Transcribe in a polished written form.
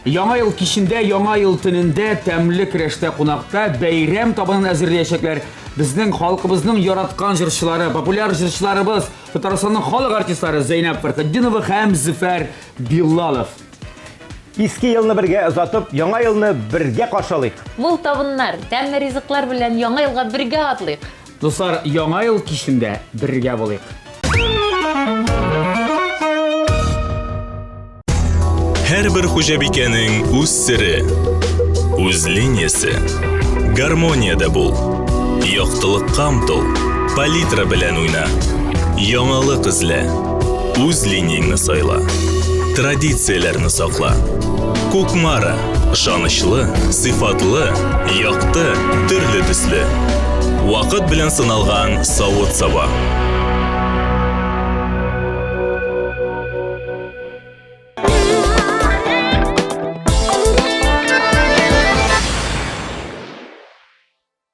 Яңа ел кичендә, яңа ел төнендә тәмле көрәштә кунакта бәйрәм табынын әзерләячәкләр. Безнең халкыбызның яраткан җырчылары, популяр җырчыларыбыз, Татарстанның халык артистлары Зәйнәб Фәрхетдинова һәм Зөфәр Билалов. Иске елны бергә озатып, яңа елны бергә каршы алыйк. Мул табыннар, тәмле ризыклар белән яңа елга бергә атлыйк. Дуслар, яңа ел кичендә бергә булыйк. Һәрбер хуҗабикәнең үз сере, үз линиясе. Гармониядә бул. Яктылыкка омтыл. Палитра белән уйна. Яңалык эзлә. Үз линияңне сайла. Традицияләрне сакла. Кукмара. Ышанычлы, сыйфатлы, якты, төрле төсле. Вакыт белән сыналган савыт-саба.